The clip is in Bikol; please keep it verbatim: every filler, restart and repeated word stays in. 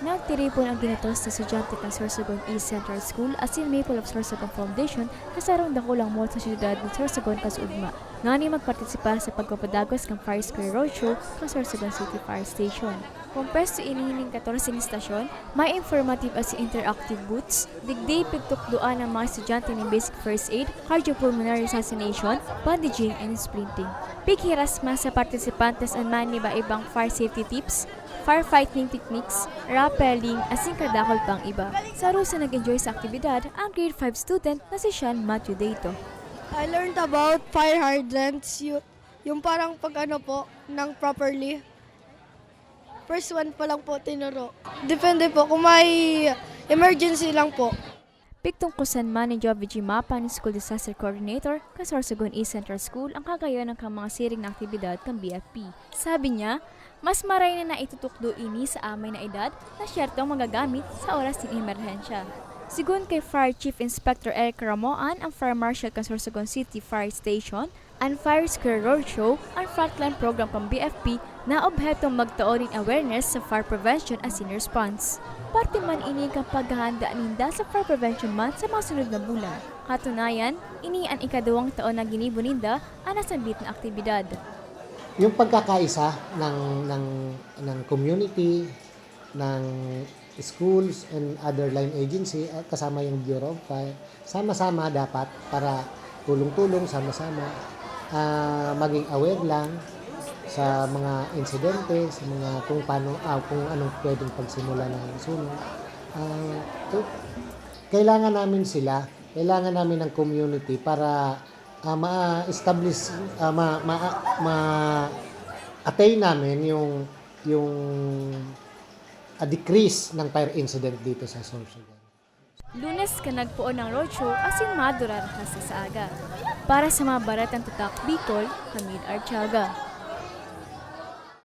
Nagtiripon ang ginatos na estudyante kan Sorsogon East Central School asin Maple of Sorsogon Foundation sa sarong dakulang mall sa siyudad nin Sorsogon kan Sugma, nganing magpartisipar sa pagpapadagos kan Fire Square Roadshow kan Sorsogon City Fire Station. Kompuesto ini nin katorse na estasyon, may informative asin interactive booths, digdi pigtukdoan ang mga estudyante nin basic first aid, cardiopulmonary resuscitation, bandaging and splinting. Pighiras man sa partisipantes an mga iba-ibang fire safety tips, firefighting techniques, rappelling, asin kadakul pang iba. Saro sa nag-enjoy sa aktibidad ang grade five student na si Sean Matthew Deito. I learned about fire hydrants, yu- yung parang pag ano po, ng properly. First one pa lang po tinuro. Depende po kung may emergency lang po. Pigtungkosan man ni Jovie G. Mapa, ni School Disaster Coordinator kan Sorsogon East Central School, ang kagayon kan mga siring na aktibidad kan B F P. Sabi niya, mas maray na naitutukdo ini sa amay na edad na siyertong magagamit sa oras nin emerhensya. Sigon kay Fire Chief Inspector Eric Ramoan, ang Fire Marshal kan Sorsogon City Fire Station, an Fire Square Roadshow, an Frontline Program kan B F P na obhetong magtao nin awareness sa fire prevention asin response. Parte man ini kan paghahanda ninda sa Fire Prevention Month sa mga sunod na bulan. Katunayan, ini an ikaduwang taon na ginibo ninda an nasambit na aktibidad. Yung pagkakaisa ng, ng, ng community, ng schools and other line agency, at kasama yung Bureau of Fire, sama-sama dapat para tulong-tulong, sama-sama, ah, maging aware lang sa mga insidente, sa mga kung paano, ah, kung anong pwedeng pagsimula ng sunog. Ah, to, kailangan namin sila, kailangan namin ng community para ah, ma-establish, ah, ma, ma, ma-attain namin yung yung a decrease ng fire incident dito sa Sorsogon. Lunes ka nagpoon ng roadshow asin madurar hasta sa aga. Para sa mga baretang Tatak Bicol, Hamid Artiaga.